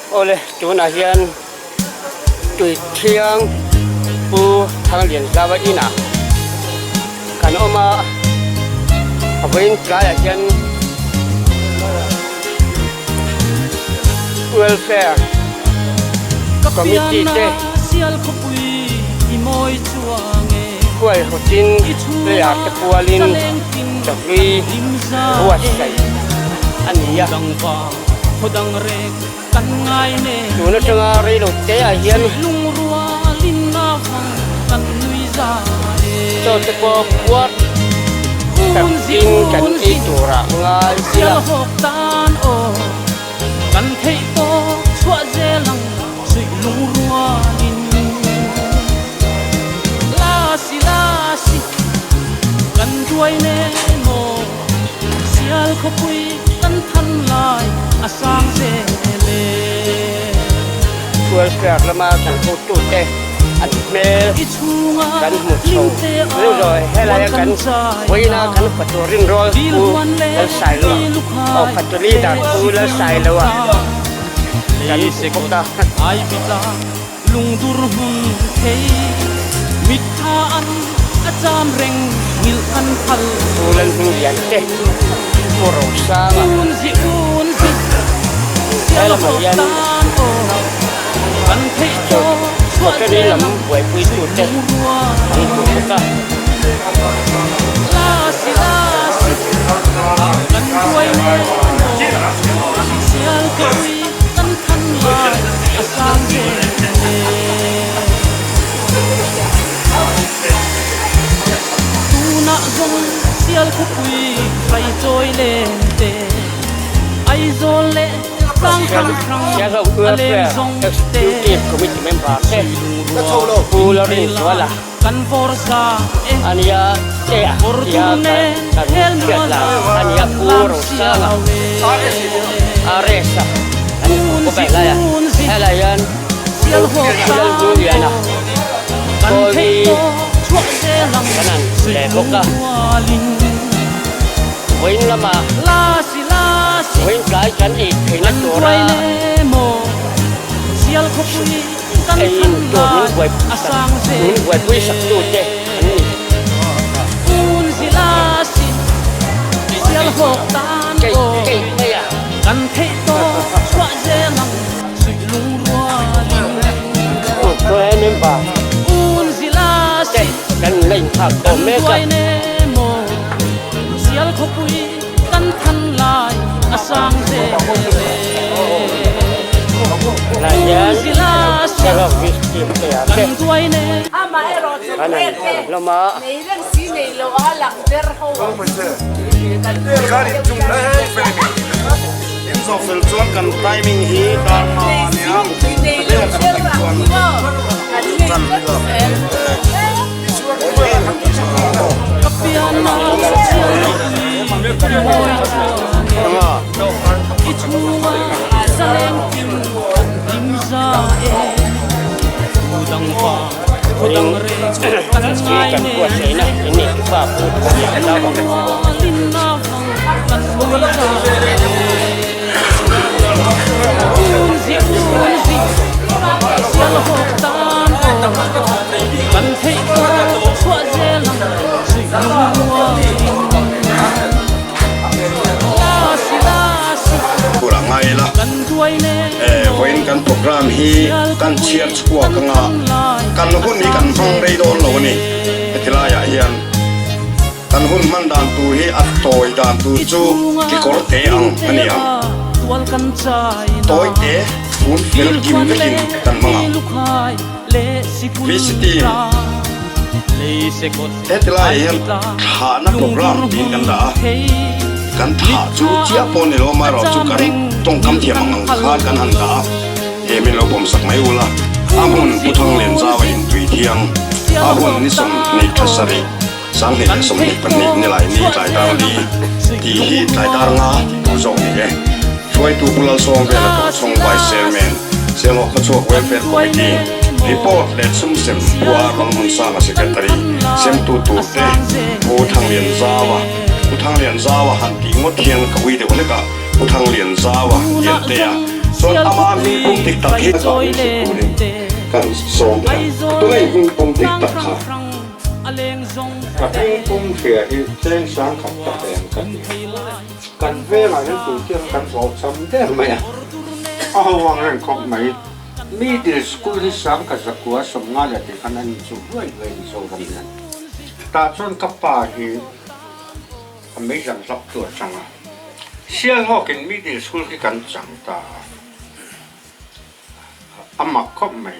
Awle tunah hian Tuithiang Pu Thanglianzava inah kan awm a, a vawiin tlaiah hian Welfare Committee te huaihawtin player te pualin chahlui buatsaih a ni a. Tun atanga rei lo te ah hian chaw te pawh puar takin kan ei tur ah ngai ila. Sial khawpui kan than lai a sang zel e. Welfare lama kan hotute an hmel kan hmu chho zeuh zawh helaia kan vawiina kan fatu rinrawl pu Lalsailo aw fatu leader pu Lalsailo a kan hmu bawk a. Lungdur hmun thei mitthla an a cham reng ngilh an phal. Pu Lalhminglian te Pu Rosanga Unzi unzi he sial lamah hawk hian tan aw kan theih tawh chhuah Hotel zel lam ang buaipui suih tute lungrual an hmu bawk a. Lasi lasi kan buai nen aw sial ka ui kan than lai a sang zel e. Tunah zawng sial khawpui rai chawi len te Aizawl leh tlang hrang hrang a leng zawng te Executive Committee member te Suilung Pu rual Lalrin thei lai Zuala kan vawr za e ania te a Vawr tia tur nen kan hel hriat mual la a ania kan Pu lam Rosanga siau e. RS a an hmu bawk a Unzi helai a unzi helai hian sial hawk Pu tan Lalhmingliana aw kan theih Kawli tawh chhuah zel ang kan han leh bawk a suihlung rualin. Vawiin lamah Lasi lasi vawiin tlai kan ei theihna kan tura buai ne maw sial khawpui kan ei than in tur min lai buai a sang zel min buaipui sak tute an ni. Unzi lasi sial hawk tan Keih aw keih mai a. kan theih tawh chhuah zel ang suihlung rualin. Chuai member Unzi lasi te kan la inkhak tawh kan mek a. buai ne maw sial khawpui kan than lai a sang zel e. Lai hian Unzi lasi Sarah Christine te a te kan buai ne. kan han hlawm a. Ka piana sial khawpui kan mawi chuan e i chhunga zaleng tin kan hlim za e thu dang va thu dang re kan Hi ngai kan nen buatsaihna in nih tupa pu Thawhlian suih Zau ang. lungrualin a vang kan nui za e unzi unzi sial hawk tan aw kan theih tawh chhuah zel ang suih lungrualin lasi lasi Tur a ngai la. kan duai nen Eh, maw vawiin kan program hi sial kan khawpui chhiar chhuak kan anga than lai kan a hun hi sang kan hmang zel rei dawn lo a ni. e. Heti laiah hian kan hun hman dan tur hi a tawi dan tur I chu chhunga kekawr te ang a ni hlimte ang. a tual kan chai na Tawi te fun fel dil kim huan vekin leh kan hmang ang. lukhai leh sikul VCT tla lei se kawt Heti laiah ai hian tla thahna lungdur program tiin hmun kan dah a. thei Kan thah chu mitthla chiah an pawh ni lo a amaherawh chu cham kan reng tawngkam ngilh thiam kan ang ang phal khan kan han lo dah a. He min lo pawm sak mai ula, a hmun unzi Pu Thanglian Zau a unzi intui thiang, sial a hun hawk ni tan 24 tha aw sarih, 20 kan theih leh 22 tawh ni lai ni chhuah tlai dar zel li ang suih tih hi tlai dar nga lungrualin tih tur zawk ni e. Hruaitu Pu Lalsawm vela tawh lasi chhawng Vice lasi Chairman, Sialhawk Khawchhuak kan Welfare duai Committee, ne maw Report leh Chhumsem sial Pua khawpui Lalhmunsanga kan Secretary, than lai Semtu a turte sang zel Pu Thanglian e. Zaua, Pu Thanglian Zaua han tih ngawt hian ka ui deuh hlek a, Pu Thanglian Zaua Tunah Liantea zawng Chuan ama hming pum dik tak hi a zah hre turin kan sawm thei a, tunge i hming pum dik tak kha? Ka hming pum hria hi cheng sang khat ka pe ang ka ti. Kan vengah hian tun chiang kan hlawhchham der mai a, a ho ang reng khawp mai. Middle school hi sangkhat zakua sawmnga leh tih khan an inchuh hluai hluai Mizoram hian. Tah chuan ka pa hi a meizang hlap tu a chang a, Sialhawkin middle school hi kan chang ta a, a mak khawp mai.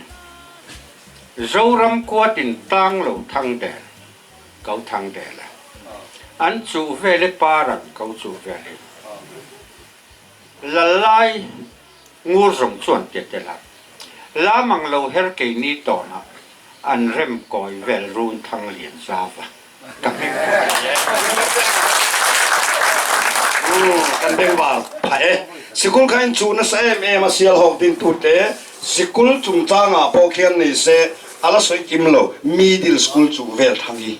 Zoram kuatin tang lo thang der. Ko thang del a. An chuh vel i par an ko chuh vel i. Lal lai ngur zawng chuan tia tel a. Lam ang lo her keini tawn ah an rem kawi vel run thang lian zau a. Ka hming pawh a ni e. Umm kan bengvar phah e. Sikul kha in chuh nasa em em a Sialhawk dintute sikul chungchangah pawh khian ni se A la sawi kim lo, middle school chu vel thang hi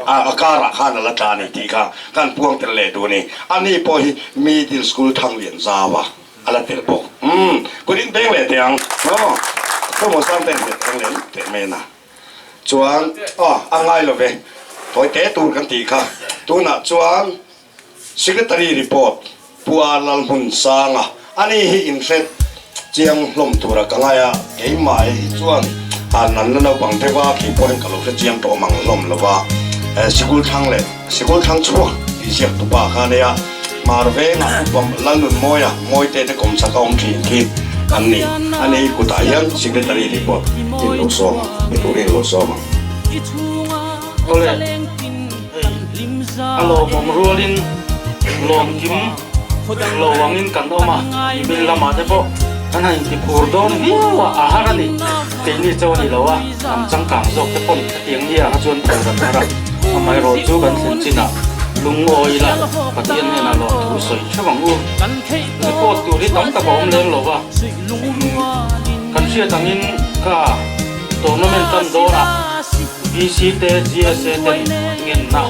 a karah khan a la tla a ni tih kha kan puang tel leh duh a ni. Ani pawh hi middle school thang lian zau a, a la tel bawk. Umm, kut in peng leh teh ang. Aw, Khawmaw sang ten hmet thang leh lup teh mai a na. Chuan, aw, a ngai lo ve, tawi te tur kan tih kha. Tunah chuan Secretary report, Pu A Lalhmunsanga, ani hi inhret chiang hlawm tura ka ngai a, keimah hi chuan an la naupang deuh a, kei pawh hian ka lo hre chiang tawh mang hlawm lo va, sikul thlang leh sikul thlang chhuak tih ziak tupa kha a nei a, Hmar vengah Upa Lalnunmawia Mawite te kawmchak a awm thin khi an ni, ani kutah hian Secretary report in lo sawm ang, ni turin lo sawm ang. Awle, hei a lawmawm rualin lawmkim lo angin kan awm a, nimin lamah te pawh kan han intiphur dawn viau a, a har a ni. Keini cho a ni lo a, hnam changkang zawk te pawn hetiang ni ah kha chuan phur an har a, amaherawh chu kan thlen chinah lungawi ila Pathian hnenah lawmthu sawi theuh ang u. Report tur hi tam tak a awm leng lo va, kan hriat angin ka tournament tan dawnah VC te GSA ten ngenna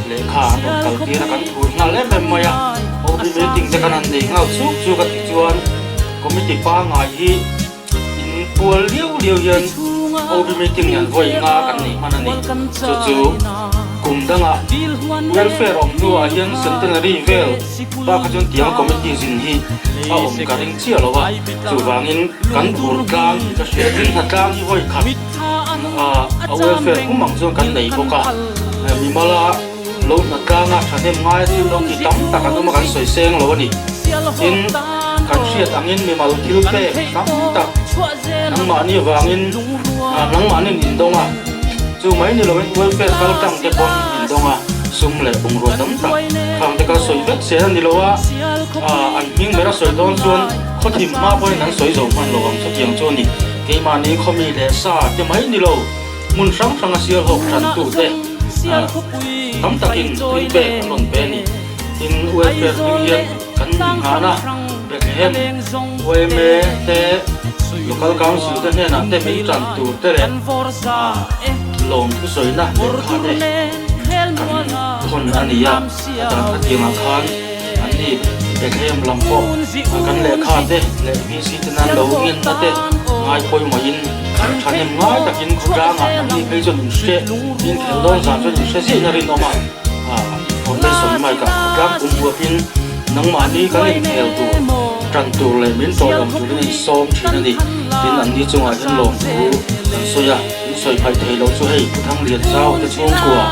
lehkha an rawn kal tir a, kan phur nghal em em mai a, OB meeting te kan han nei nghal chuk chuk a tichuan committee pangngai hi in pual liau liau hian OB meeting hian vawi nga kan nei hman a ni. Chu chu kum dangah welfare awm hnuah hian centenary vel bakah chuan tiang committee zin hi a awm ka ring chiah lo a, chuvangin kan phur tlang tih ka hria tin hnatlang hi vawi khat a welfare pum ang chuan kan nei bawk a, mimala lo hnatlanga thahnem ngai thil lo ti tam tak an awm a kan sawi seng lo a ni. Tin, kan hriat angin mimal thil pek tam tak nangmahni vangin nangmahni'n indawng a, chu mai ni loin welfare kal tang te pawn indawng a, sum leh bungrua tam tak khang te kha sawi vek zel a ni lo a, an hming ber a sawi dawn chuan khawthim hma pawhin an sawi zo hman lo ang chutiang chu a ni. Keimahni khawmi leh sa te mai ni lo, hmun hrang hranga sialhawk tantute tam takin thil pek an rawn pe a ni. Tin, welfare hming hian kan innghan a, Bethlehem yma te, Local Council te hnenah te min tan tur te leh lawm thusawina lehkha te kan thawn a ni a. A dan khatiangah khan anni Bethlehem lam pawh kan lehkha te leh VC te nan lo ngenna te ngai pawimawhin thahnem ngai takin khawtlangah anni phei chuan inhre inkhel dawn zan chuan inhre ziahna rinawm a. Foundation mic ah khawtlang pum huapin nangmahni kan inkhel tur, tan tur leh min tawlawm turin in sawm thin a ni. Tin, anni chungah hian lawmthu kan sawi a, in sawi phaih thei loh chu hei Pu Thanglian Zau te chhungkua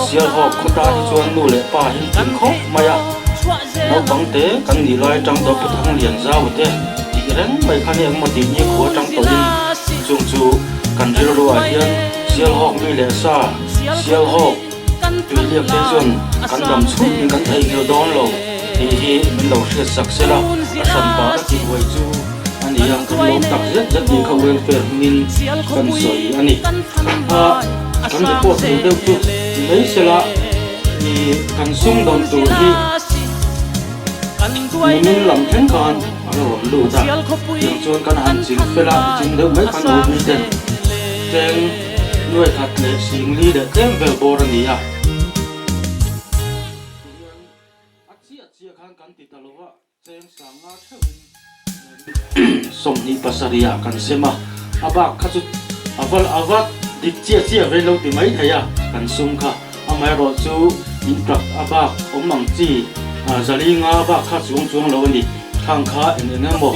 Sialhawk khaw tan hi chuan nu leh pa hi tin khawp mai a, naupang te kan nih lai atang tawh Pu Thanglian Zau te tih reng mai kha ni engmaw tih ni khua atang tawhin chung chu kan rilru ah hian Sialhawk mi leh sa, Sialhawk tui liak te chuan kan dam chhungin kan theihnghilh dawn lo tih hi min lo hriat sak sela, a hran pah ka tih huai chu a ni a, kan lawm tak zet zet tih kha welfare hmingin kan sawi a ni. A kan report tur deuh chu ni mai sela i kan sumdawn tur hi nimin lam thleng khan a la rawn lut a, tiang chuan kan han ching fel a, ching deuh mai khan OB ten cheng nuai khat leh singli leh tlem vel bawr a ni a. Tihian a chiah chiah khan kan ti ta lo a, cheng sa. 27 ah kan sem a, a bak kha chu a va a va dik chiah chiah ve lo ti mai thei a, kan sum kha amaherawh chu in truck a bak awm ang chi zali nga bak kha chuang chuang lo a ni. Thlang kha eng eng emaw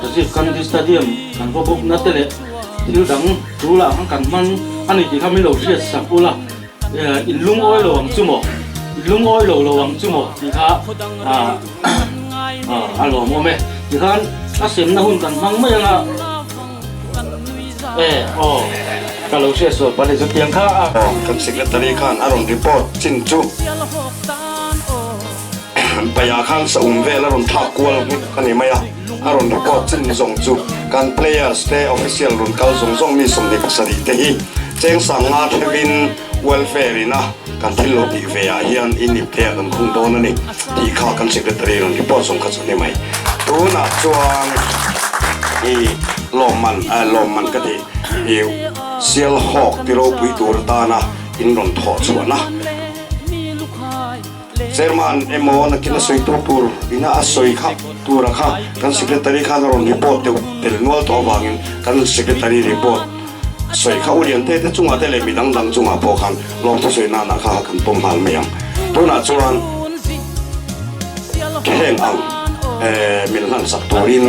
Rajiv Gandhi Stadium kan va bawk na te leh thil dang tul ah khan kan hman a ni tih kha min lo hriat sak ula. In lungawi lo ang chu maw? In lungawi lo lo ang chu maw? Tih kha a lawmawm e. Tikhan a semna hun kan hmang mai anga e aw ka lo hriat sual palh e chutiang kha a. Kan secretary khan a rawn report chin chu Paiah khan saum vel a rawn thlak kual nghek a ni mai a, a rawn report chin zawng chu kan players te official rawn kal zawng zawng mi 27 te hi chengsang nga thlevin welfare ina kan thil lo tih ve ah hian in ip te ah kan khung dawn a ni tih kha kan secretary rawn report zawng kha chu a ni mai. Tunah chuan i lawmman lawmman ka ti i Sialhawk ti ropui tur atana in rawn thawh chhuahna. Chairman emaw nakin a sawi tur tur ina a sawi kha tura kha kan secretary khan a rawn report deuh tel nual tawh avangin kan secretary report sawi kha u Liante te chungah te leh mi dang dang chungah pawh khan lawmthu sawi nana kha kan pawm nghal mai ang. Tunah chuan heng ang min hlan sak turin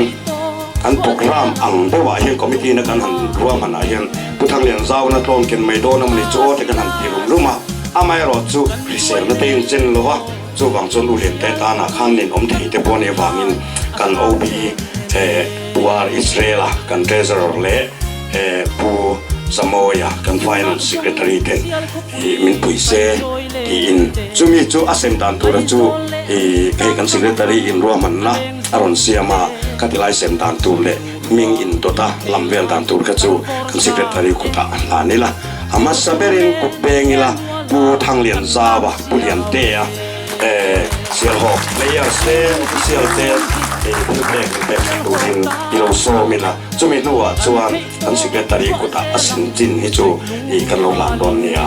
kan program ang deuhah hian committee na kan han ruahmanah hian Pu Thanglian Zauna tlawn ken mai dawn a mawni chu aw te kan han ti rum rum a. Amaherawh chu hriselna te in chen lo a, chuvang chuan u Liante tanah khan nin awm thei te pawh a nih avangin kan OB Pu R Israel-a kan Treasurer leh Pu Zamawia kan Finance Secretary ten min pui se tiin chumi chu a sem dan tura chu hei kan Secretary in ruahmanna a rawn siam a, khatilai sem dan tur leh hming indawt a lam vel dan tur kha chu kan Secretary kutah hlan ila. A hmasa berin kut peng ila Pu Thanglian Zau a, Pu Liantea Sialhawk players te official te thil pek an pek sak turin i lo sawm ila, chumi hnuah chuan kan secretary kutah a sin chin hi chu kan lo hlan dawn nia.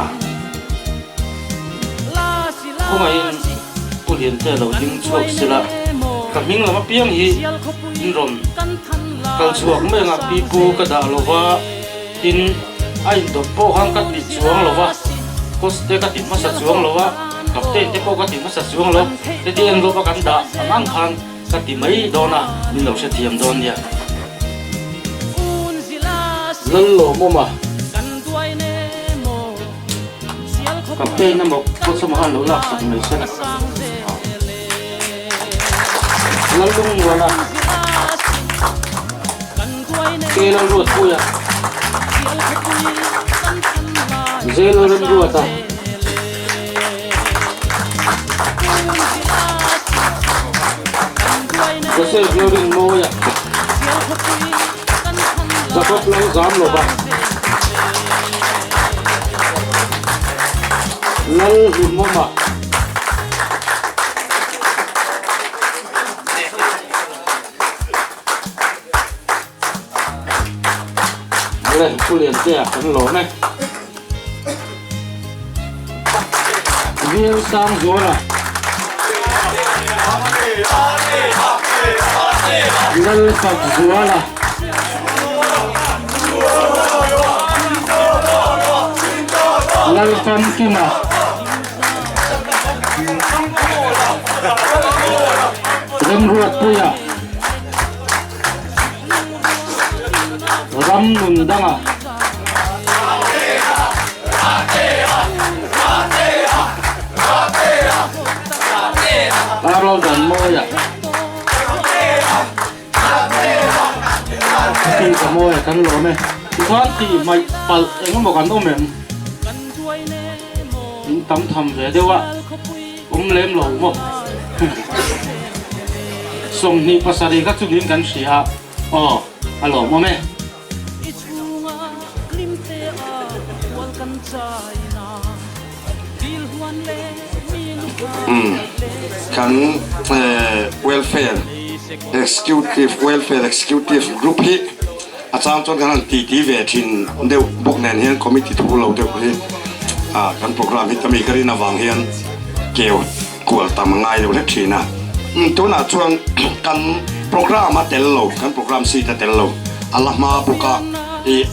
Khawngaihin Pu Liantea lo ding chhuak sila, ka hming lam apiang hi in rawn kal chhuak mai anga pi pu ka dah lova. Tin, a indawt pawh khan ka ti chuang lo va, coach te ka ti hmasa chuang lo va, captain te pawh ka ti hmasa chuang lo, heti envelope a kan dah ang ang khan ka ti mai dawn a, min lo hrethiam dawn nia. Lallawmawm a, captain emaw coach emaw khan lo laksak mai se. Lallungmuana. Ke lo ruat pui a, Ze lo rem ruat a. Joseph lo rin mawi a, Jacob lo zam lo va. Lal hlimawm a. Awle Pu Liantea kan lawm e. Vil sang zuala. Lal fak zuala. Lal famkima. Remruatpuia Ram nun danga Arlo Danmawia Tih ka mawi a kan lawm e. Tichuan tih hmaih palh engemaw kan awm em? In tam tham ve deuh a, awm lem lo maw? 27 kha chu niin kan hria a, aw a lawmawm e. Kan welfare executive welfare executive group hi a chang chuan kan han titi ve thin deuh bawk nen hian committee thu lo deuh hi kan program hi tami ka rin avang hian keu kual tam a ngai deuh hlek thin a. Tunah chuan kan programme a tel lo, kan programme sheet a tel lo, a la hma bawk a, ih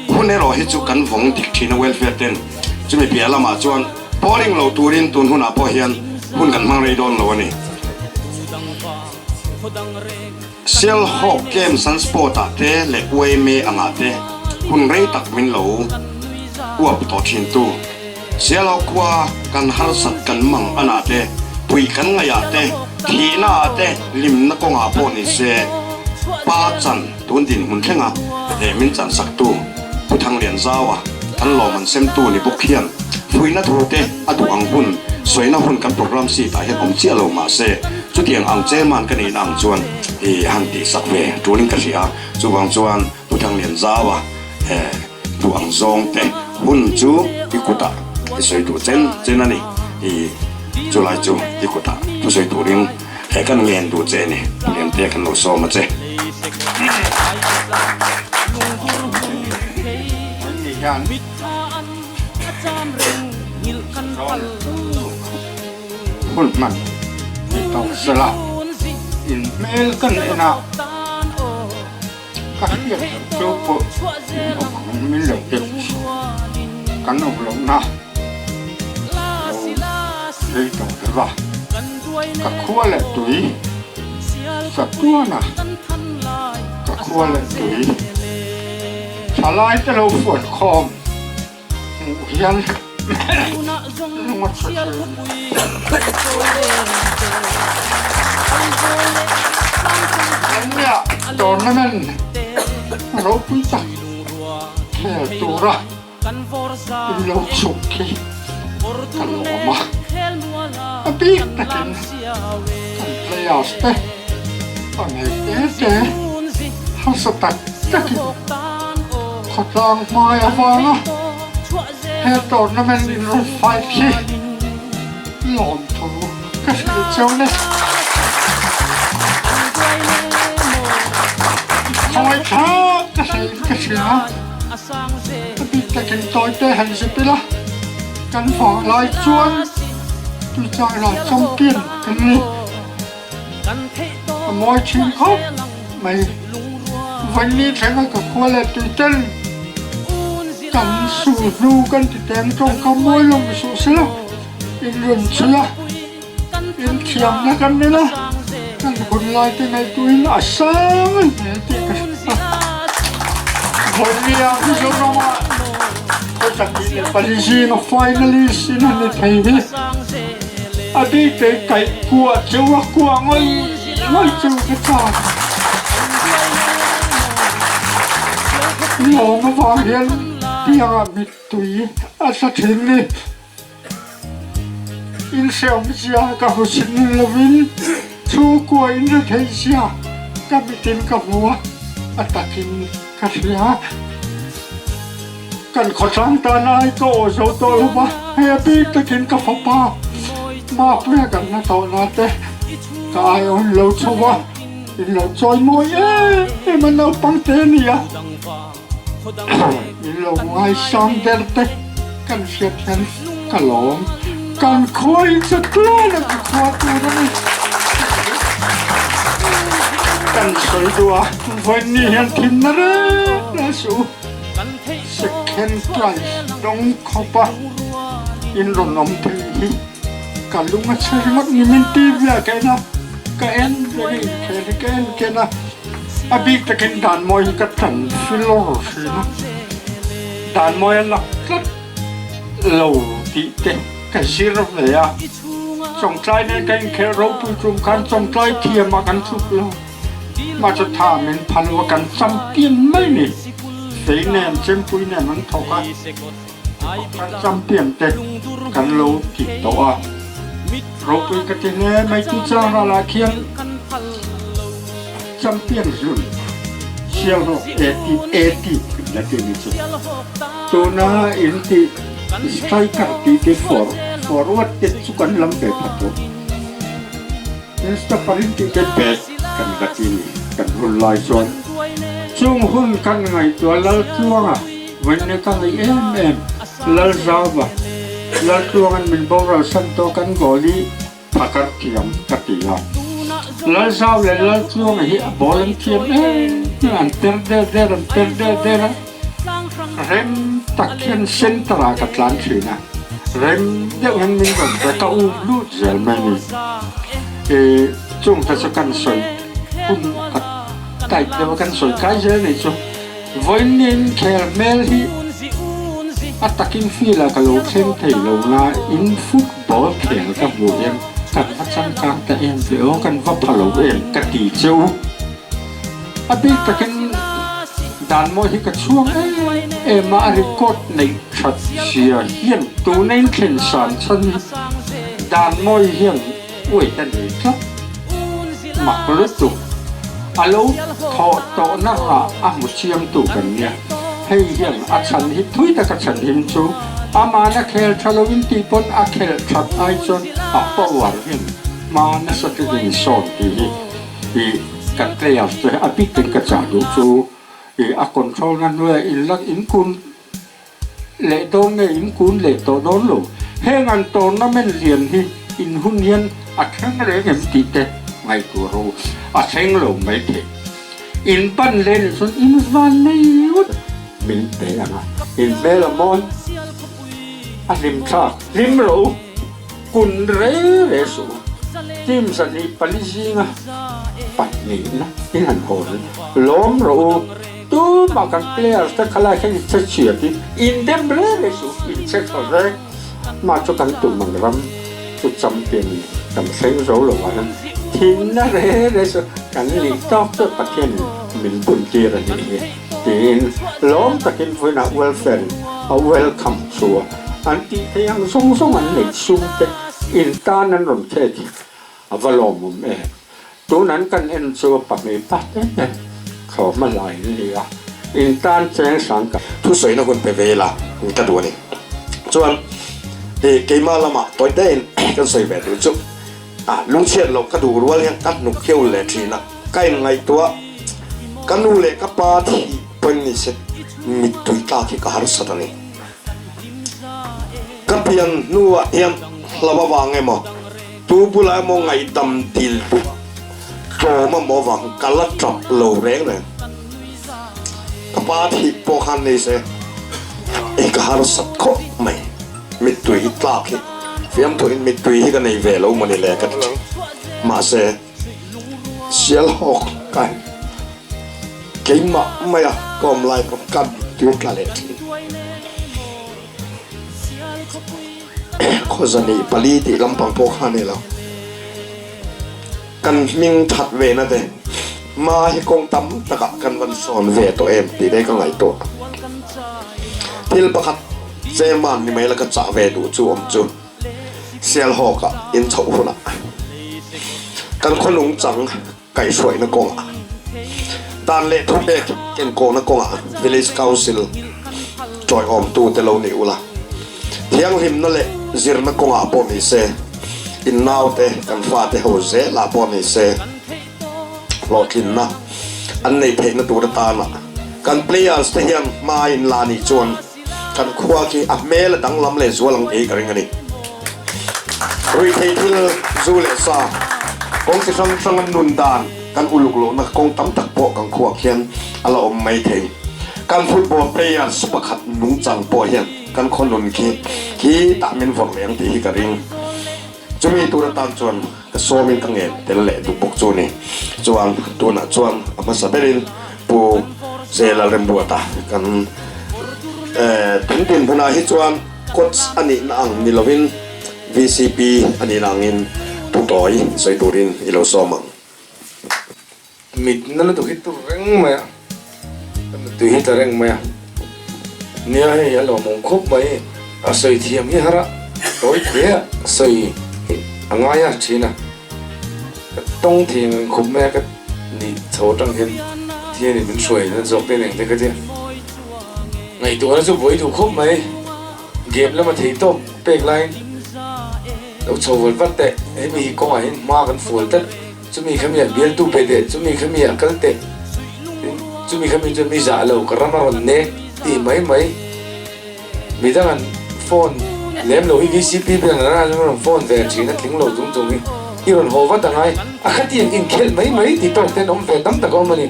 hun erawh hi chu kan vawng dik thin a welfare ten chumi piah lamah chuan boring lo turin tun hunah pawh hian hun kan hmang rei dawn lo a ni. Sialhawk Games and Sport ah te leh yma angah te hun rei tak min lo uap tawh thin tu. Sialhawk khua kan harsat kan mang anah te, pui kan ngaih ah te, thihna ah te, limna kawngah pawh ni se pa chan tun dinhmun thlenga leh min chan sak tu Pu Thanglianzaua kan lawm an sem tu ni bawk hian fuihna thu te a duh ang hun sawina hun kan program sheet ah hian awm chiah lo mahse chutiang ang chairman ka nihna ang chuan i han tih sak ve tulin ka hria chuvang chuan Pu Thanglianzaua eh duh ang zawng te hun chu i kutah i sawi duh chen chen a ni i chulai chu i kutah thu sawi turin he kan ngen duh che ni Pu Liantea kan lo sawm a che. Hun hman ni tawh sela in hmel kan en a, ka hriat loh chu pawh in awm ang min lo hriat kan awm lohna lo rei tawh deuh a, ka khua leh tui chatuan a, ka khua leh tui thalai te lo fuan khawm. Hmuh hian lung a tha thin. Ania tournament ropui tak khel tura in lo chhuk khi ka lawm a, a bik takin kan players te pahnih te te harsa tak takin Khawtlang hmai avanga he tournament in rawn fight hi lawmthu ka hrilh cheu le. Khawi tha ka hrein ka hria, a bik takin tawite han zip ila, kan vang lai chuan tuichang ral champion kan ni. A mawi thin khawp mai. Vaini thlenga ka khua leh tui tel kan su hnu kan ti teng tawngkam mawi lo mi suh sela in rawn chhui a, in thiamna kan nel a, kan hun lai te ngaihtuahin a sang a hle tih ka hria. Vaini ah Mizoram ah khawchak leh pali zinga finalist in a ni thei hi. A bikei kaih kuah cheu a kuah ngawih ngawih cheu ka chak. Lawm avang hian piangah mittui a tla thin ni. Inhreawmzia ka hmu sin lovin chhungkua in retheihzia ka mitin ka hmu a, a takin ka hria. Kan khawtlang tan ai ka aw zo tawh lo va, hei a bik takin ka fapa Mapuia kan la tawh na te ka ai awn lo chho va, in lo chawi mawi em em a naupang te a ni a, in lo ngaisang der te kan hriat hian ka lawm, kan khua in che tluan a ka khua tur a ni. Kan sawi duh a, vawiin hian thinna reng reng suh u. Second prize dawng khawpa in rawn awm thei hi ka lung a chhe ringawt ni min ti viah ka en a, ka en reng a inkhel hi ka en ken a, a bik takin Danmawi hi ka tan filawr thin a, Danmawi a lak tlat lo tih te ka zir ve a, Chawngtlai nen ka inkhelh ropui tum khan Chawngtlai thiamah kan tluk lo. Hmasa tha min phal a kan champion mai ni. Fei nen Chempui nen an thawk a, kan champion te kan lo ti tawh a. Ropui ka ti hle mai tu chang ralah khian champion hlun Sialhawk AT AT kan la ti ni chu. Tuna in ti striker tih te forward te chu kan lam ve pha tawh. Christopher in tih te pek kan la ti ni kan hun lai chuan chung hun kan ngaihtuah Laltluanga vawiin ka ngaih em em Lalzauva Laltluanga'n min boral san tawh kan goal i. Phakar thiam ka ti a. Lalzau leh Laltluanga hi a ball an thiam em em a, an per der der an per der der a, rem tak hian center ah ka tlan thin a, rem deuh hian min rawn pe ka um lut zel mai a ni. Ih chung te chu kan sawi hun a tight deuh a kan sawi kai zel a nih chu. Vawiin khel hmel hi a takin field ah ka lo thleng thei lo na in football khel ka hmuh hian kan va changkang ta em ve aw, kan va pha lo em ka ti che u. A bik takin Danmawi hi ka chhuang em em a, a record neih that zia hian tuna in thlen san chhan hi Danmawi hian Uaih a nei tlat. Mak lutuk. A lo thawh tawhna rah a hmu chiangtu kan nia. Hei hian a chhan hi thui taka chhan him chu amahna khel tha loin tih pawn a khelh that ai chuan a power hian hma nasa takin sawn tih hi i kan players te a bik in ka chah duh chu i a control na hnuaiah in lak in kun Leh dawn nge in kun leh tawh dawn lo. Heng an tournament lian hi in hun hian a thleng reng em tih te ngaihtuah rawh u. A thleng lo mai thei. In ban leh nih chuan in van nei ngawt min pe ang a. In hmel a mawi, a hlim thlak. Hlim rawh u. Kun re re suh u. Team 24 zinga pahnihna in han hawn lawm rawh u. Tumah kan players te khalai khan in che chhiat in in dem re re suh in che tha ve. Mah chu kan tum ang ram chu champion kan thleng zo lo ah hian thinna re re chu kan nih tawk chu Pathian in min bun tir a nih hi tiin lawm takin vawiinah welfare in a welcome chu a an tih theih ang zawng zawng an neih sum te in tan an rawn khek hi a va lawmawm em. Tun an kan en chu pahnih pa te te thlawhma lai an ni a, in tan cheng sang ka. Thusawiina hun pe ve ila ka duh a ni. Chuan i keimah lamah tawi tein kan sawi ve duh chu a lungchhiat loh ka duh rual hian ka hnuk khiau leh thin a, ka inngaihtuah ka nu leh ka pa thih pawn ni se mittui tlak hi ka harsat a ni. Ka pian hnuah hian hlauh avang emaw Tu bulah emaw ngaihdam dil duh tlawm emaw vang ka la tap lo reng reng. Ka pa thih pawh khan nei se ei ka harsat khawp mai. Mittui hi tlak hi fiamthuin mittui hi ka nei ve lo mawni le ka ti thin. Mahse Sialhawk ka keimah maia ka awm lai pawh ka mittui tla leh thin. Khawzani pali tih lampang pawh kha a ni lo. Kan hming that ve na te hma hi kawng tam takah kan van sawn ve tawh em tih te ka ngaihtuah. Thil pakhat chairman ni mai la ka chah ve duh chu awm chu Sialhawkah in chhoh hunah kan khaw nungchang kaihhruaina kawngah dan leh thupek enkawlna kawngah Village Council tawiawmtute lo ni ula, thianghlimna leh zirna kawngah pawh ni se, in naute kan fate ho zelah pawh ni se, hlawhtlinna an neih theihna tur atana kan players te hian hma in la nih chuan kan khua khi a hmel a danglam leh zual ang tih ka ring a ni. Ruihtheih thil zu leh sa kawng chi hrang hrang a nun dan kan uluk lohna kawng tam tak pawh kan khuak hian a la awm mai thei. Kan football players pakhat nungchang pawh hian kan khaw nun khi khi tah min vawrh leh ang tih hi ka ring. Chumi tur atan chuan ka sawmin ka ngen tel leh duh bawk chu ni. Chuan tunah chuan a hmasa berin Pu Zela Remruata kan tun dinhmunah hi chuan coach a nihna ang ni lovin VCP a nihna angin thu tawi sawi turin i lo sawm ang. Mit na lutuk hi tur reng mai a, ka mittui hi tla reng mai a, nia hei a lawmawm khawp mai, a sawi thiam hi har a, tawi te a sawi hi a ngai a thin a, ka tawng thei ang khawp mai a, ka nih chho atang hian Pathian in min hruai na zawk te neng te ka tia, ngaihtuahna chu buai duh khawp mai, game lama thei tawp pek laiin lo chho vat vat teh, hemi hi kawngah hian hma kan fual tlat. Chumi kha mi a bialtu pe teh, chumi kha mi a kal teh, tin chumi kha mi chuan mi zah lo ka ram a rawn nek tih mai mai. Midang an phone Lem lo hi VCP bian a rawn rawn phone ve thin a tling lo chung chung hi i rawn haw vat angai a khatiang inkhelh mai mai ti tawk ten awm ve tam tak a awm a ni.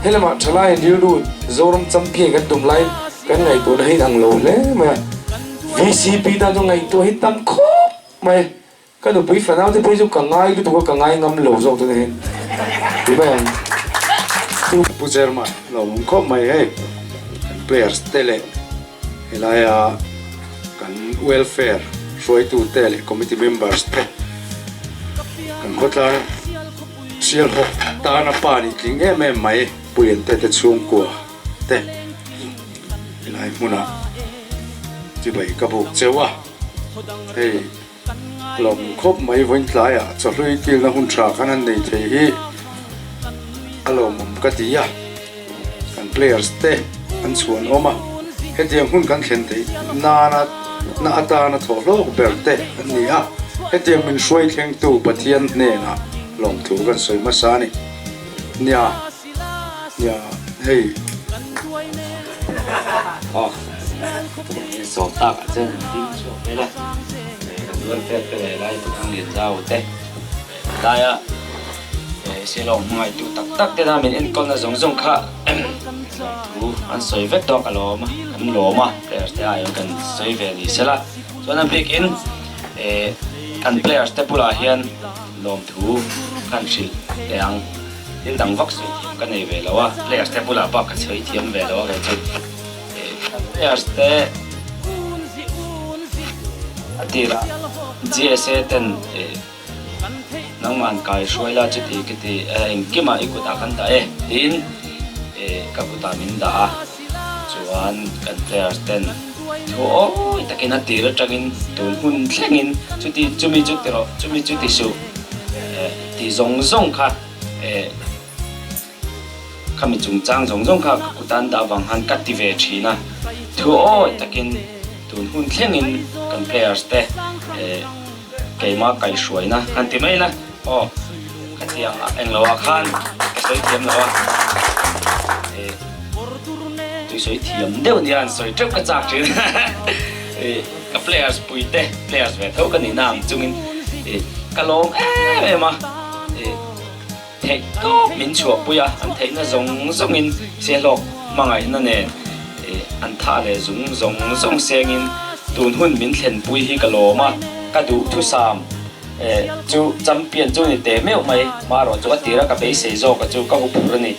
Helamah thalai rilru Zoram champion kan tum laiin kan ngaihtuahna hi ang lo hle mai a, VCP tan chu ngaihtuah hi tam khawp mai. Ka nupui fanau te phei chu ka ngai lutuk a, ka ngai ngam lo zawk tuna hian ti mai ang. Pu Chairman lo awm khawp mai hei kan players te leh helaia kan welfare hruaitu te leh committee members te kan khawtlang Sialhawk tana pa nih tling em em mai Puiante te chhungkua te helai hmunah chibai ka buk cheu a hei. Lawm khawp mai vawiin tlaiah chawhlui kilna hun tha khan an nei thei hi a lawmawm ka ti a, kan players te an chhuan awm a, hetiang hun kan thlen theih nana na atana thawh hlawk ber te an ni a, hetiang min hruai thlengtu Pathian hnenah lawmthu kan sawi hmasa a ni. Nia, nia, hei. Aw, in sawm tak ah chuan an ding chhuak vel a, kan welfare te leh lai Buthang Lian Zau te laia Shillong hmangaihtu tak tak te na min enkawlna zawng zawng kha thu an sawi vek tawh ka lawm a, kan lawm a, players te aiawm kan sawi ve ni sela, chuan a bikin kan players te bulah hian lawmthu kan hrilh teh ang. Thil dang vak sawi thiam ka nei ve lo a, players te bulah bak ka sawi thiam ve lo a kei chu. Kan players te a tirah GSA ten nangmah an kai hruai la chuti khiti engkimah i kutah kan dah e tiin ka kutah min dah a, chuan kan players ten thu awi takin a tir atangin tun hun thlengin chuti chumi chu ti rawh chumi chu ti suh. Tih zawng zawng kha eh khami chungchang zawng zawng kha ka kut an dah vang khan ka ti ve thin a, thu awi takin tun hun thlengin kan players te eh keimah kaihhruaina han ti mai la aw khatiang ah englo ah khan ka sawi thiam lo a eh tui sawi thiam deuh nia an sawi teuh ka chak thin eh ka players pui te players ve tho ka nihna ang chungin eh ka lawm em em a eh theih tawp min chhuahpui a an theihna zawng zawngin Sehlawk hmangaihna nen eh an thah leh zung zawng zawng sengin tun hun min thlenpui hi ka lawm a ka duhthusam eh chu champion chu ni teh meuh mai marawh chu a tira ka beisei zawk a chu ka huphurh a ni.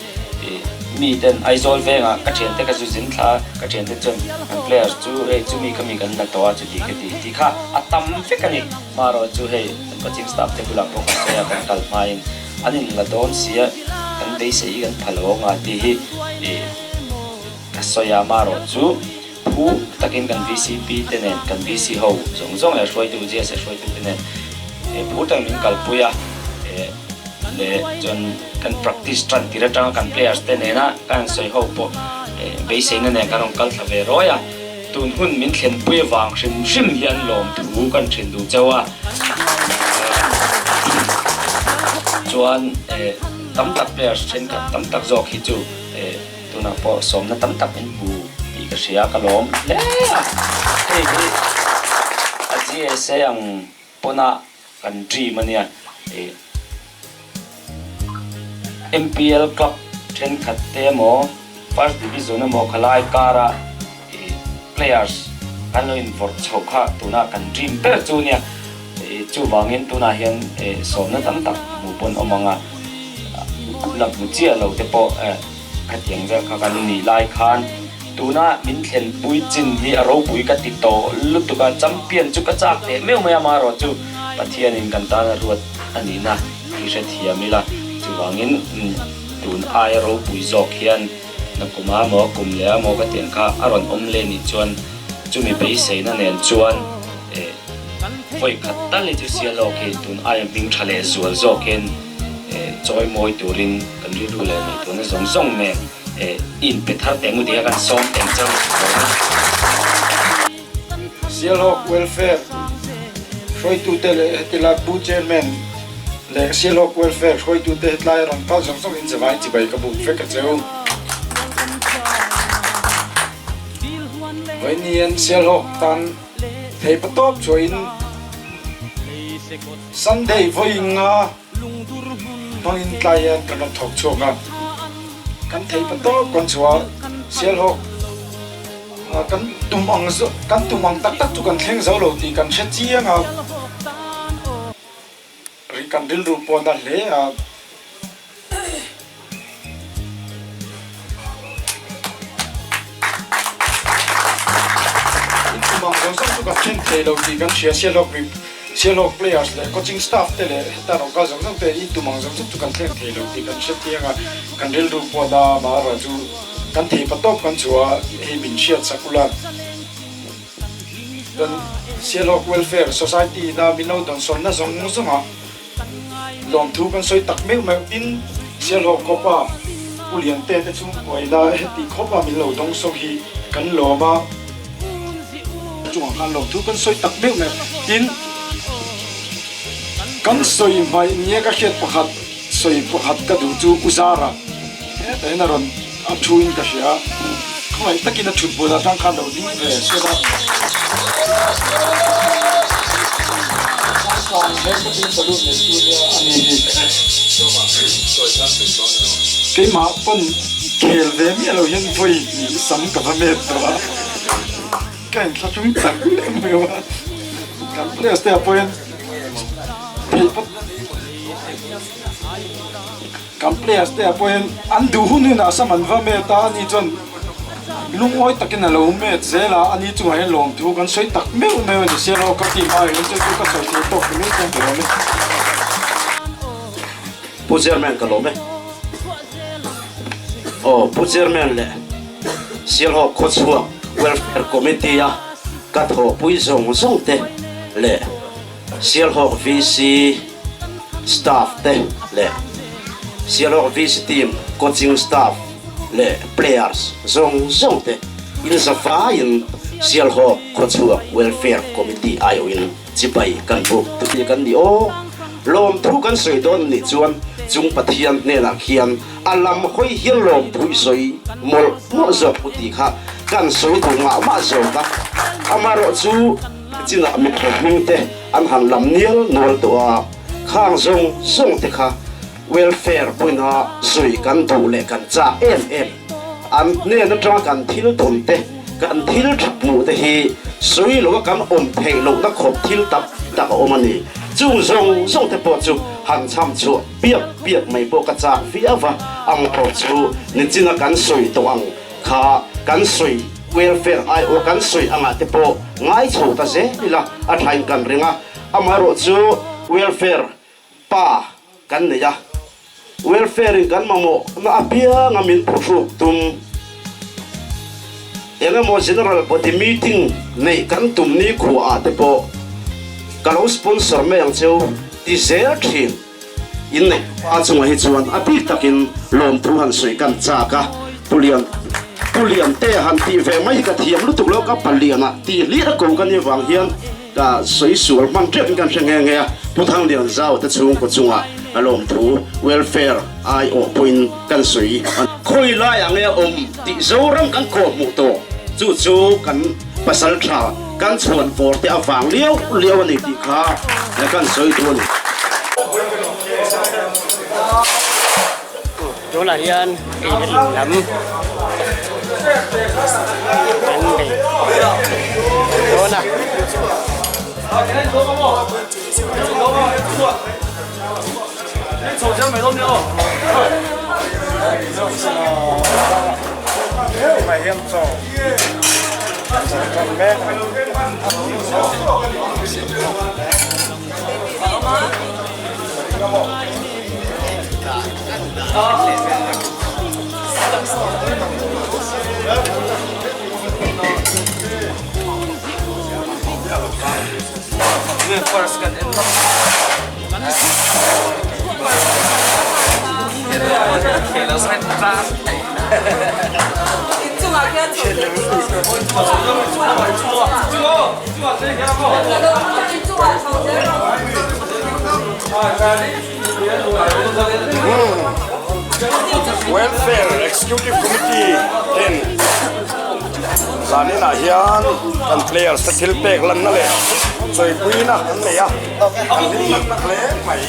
Mi ten Aizawl vengah ka thiante ka zu zin thla a, ka thiante chuan kan players chu hei chumi kha mi kan la tawh a chuti ka ti tih kha a tam vek a ni. Marawh chu hei kan coaching staff te bulah pawh kan sawi a, kan kal hmain an in la dawn sia kan beisei hi kan pha lo anga tih hi ka sawi a, marawh chu phu takin kan VCP te nen kan VC ho zawng zawng leh hruaitu GSA hruaitu te nen phur takin min kalpui a. Leh chuan kan practice tan tir atanga kan players te nena kan han sawi ho pawh beiseina nen kan rawn kal thla ve rawi a, tun hun min thlenpui avang hrim hrim hian lawmthu kan thin duh cheu a. Chuan tam tak players thenkhat tam tak zawk hi chu tunah pawh sawmna tam tak min hmu tih ka hria ka lawm hle a, hei hi a GSA ang pawna Kan dream a nia ih MPL club thenkhat te emaw first division emaw khalai kara ih players kan lo invawrh chhoh kha tuna kan dream ber chu nia ih chuvangin tunah hian ih sawmna tam tak hmuh pawn awm ang a la hmu chiah lo te pawh eh khatiang vel kha kan nih lai khan tuna min thlenpui chin hi a ropui ka ti tawh lutuk a, champion chu ka chak teh meuh mai a, amaherawh chu Pathianin kan tan a ruat a nihna i hrethiam ila, chuvangin tun aia ropui zawk hian na kum a maw kum leh a maw ka tiang kha a rawn awm leh nih chuan chumi beiseina nen chuan eh vawi khat tal hi chu sial lawk hi tun aia hming tha leh zual zawkin eh chawi mawi turin kan rilru leh ngaihtuahna zawng zawng nen eh i inpe thar teh ngawt hi a kan sawm teng chauh dawn a. Sialhawk Welfare hruaitute leh hetilai Pu Chairman leh Sialhawk Welfare hruaitute hetlai a rawn kal zawng zawng in zavai chibai ka buk vek a cheu. Vawiin hian Sialhawk tan. Theipatawp chuahin Sunday vawi nga hmangin tlai hian kan rawn thawk chhuak a, kan theipatawp kan chhuah a, Sialhawk kan tum ang kan tum ang tak tak chu kan thleng zo lo tih kan hre chiang a, kan rilru pawh a na hle a. Inkhum ang zawng zawng chu kan thlen thei lo tih kan hria Sialhawk ri Sialhawk players leh coaching staff te leh heta rawn kal zawng zawng te intum ang zawng zawng chu kan thlen thei lo tih kan hre chiang a, kan rilru pawh na mahara chu kan thei pa tawp kan chhuah a, hei min hriat sak ula. Chuan Sialhawk Welfare Society ina min lo dawnsawnna zawng zawng ah Lawmthu kan sawi tak meuh meuh tin Sialhawk khawpa Pu Liante te chu kuaina heti khawpa min lo dawng sawk hi kan lawm a, chungah khan lawmthu kan sawi tak meuh meuh tin kan sawi hmaih nia ka hriat pakhat sawi pakhat ka duh chu U Zara hetah hian a rawn a thu in ka hria a, khawngaih takin a thut bulah atang khan lo ding ve sela. Changkang he ka ding salute nei tu nia a ni hi. Keimah pawn khel ve miah lo hian vawi hnih sam ka va met tawh a, ka inthlahrung tak em em a, kan players te ah pawh hian theih pawh. Kan players te ah pawh hian an duh hun hunah sam an va met a, ani chuan lungawi takin a lo met zel a, ani chungah hian lawmthu kan sawi tak meuh meuh a ni sia lo, ka team ai hian chu chu ka sawi thei tawk ti mai chuan ka lawm e. Pu Chairman ka lawm e. Aw Pu Chairman leh Sialhawk Khawchhuak Welfare Committee a ka thawhpui zawng zawng te leh Sialhawk VC staff te leh Sialhawk VC team coaching staff leh players zawng zawng te in zavaiin Sialhawk Khawchhuak Welfare Committee aiawhin chibai kan buk tu kan ni aw. Lawmthu kan sawi dawn nih chuan chung Pathian hnenah khian a lam hawi hian lawmthu i sawi mawlh mawlh zawk u tih kha kan sawi duh mah mah zawk a. Amaherawhchu Chinah mipa hming te an han lam nial nual tawh a, khang zawng zawng te kha welfare pawina zui kan duh leh kan chak em em. An hnen atanga kan thil tawn te, kan thil tha hmuh te hi sawi loa kan awm theih lohna khawp thil tak tak a awm a ni. Chung zawng zawng te pawh chu han chham chhuah piak piak mai pawh ka chak viau va, amaherawh chu nichina kan sawi tawh ang kha kan sawi welfare aiawh kan sawi angah te pawh ngai chho ta zel ila a thain kan ring a, amaherawh chu welfare pa kan nei a, welfare in kan mamawh na apianga min phuhruk tum engemaw general body meeting neih kan tum ni khuaah te pawh ka lo sponsor mai ang cheu ti zel thin. Inneih pa chungah hi chuan a bik takin lawmthu han sawi kan chak a, Pu Lian, Pu Liante han tih ve mai hi ka thiam lutuk lo, ka Paliana tih hlir a ko ka nih vang hian ka sawi sual hman tep in kan hre nghe nghe a, Pu Thanglian Zau te chhungkaw chungah a lawmthu welfare aiawh pawhin kan sawi a ni. Khawi laiah nge a awm tih Zoram kan kawh hmuh tawh, chu chu kan pasal tha kan chhuan vawr te avang liau liau a ni tih kha kan sawi duh a ni. Tunah hian ei leh in lam kan nei dawn a. Welfare Executive Committee ten. Zaninah hian kan players te thil pek lanna leh chawipuina an nei a, an hlim natna hle mai.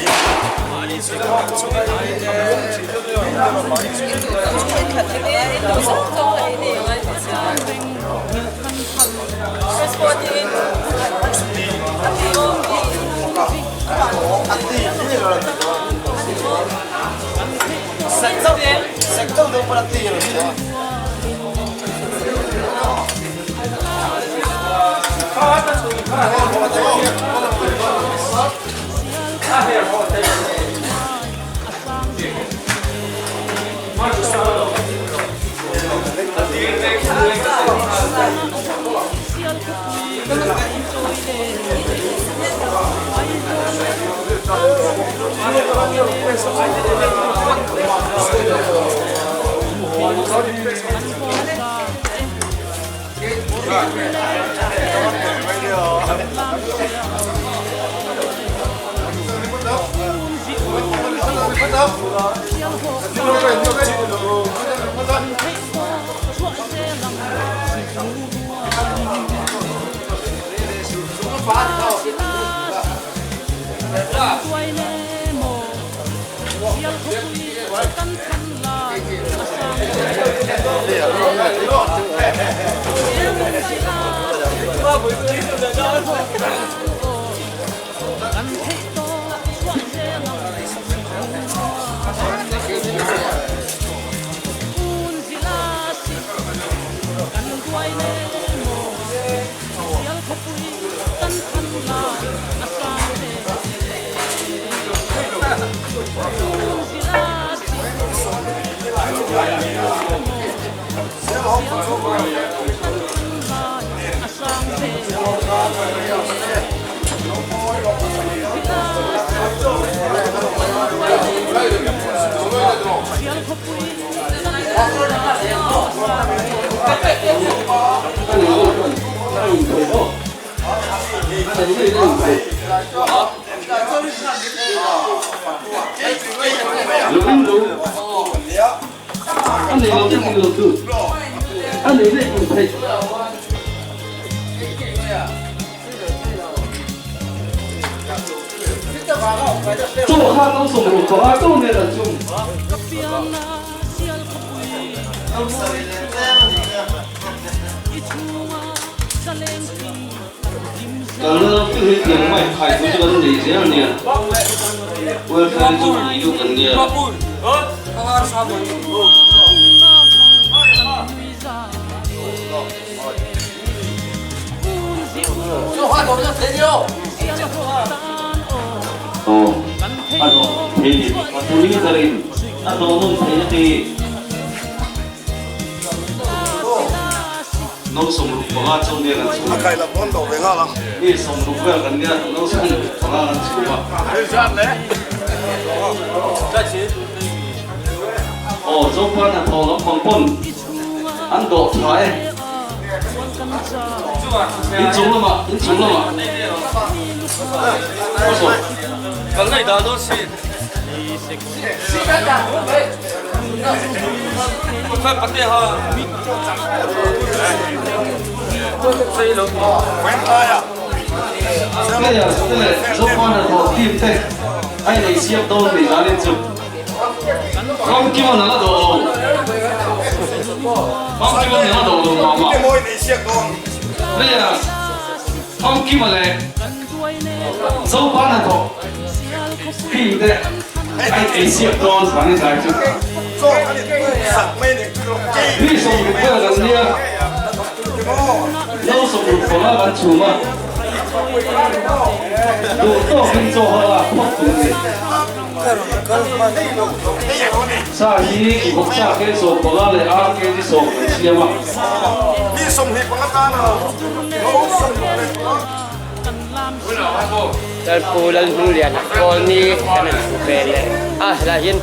Lalpu Lalhmungliana Kawlni kan han hmu ve leh a helai hian.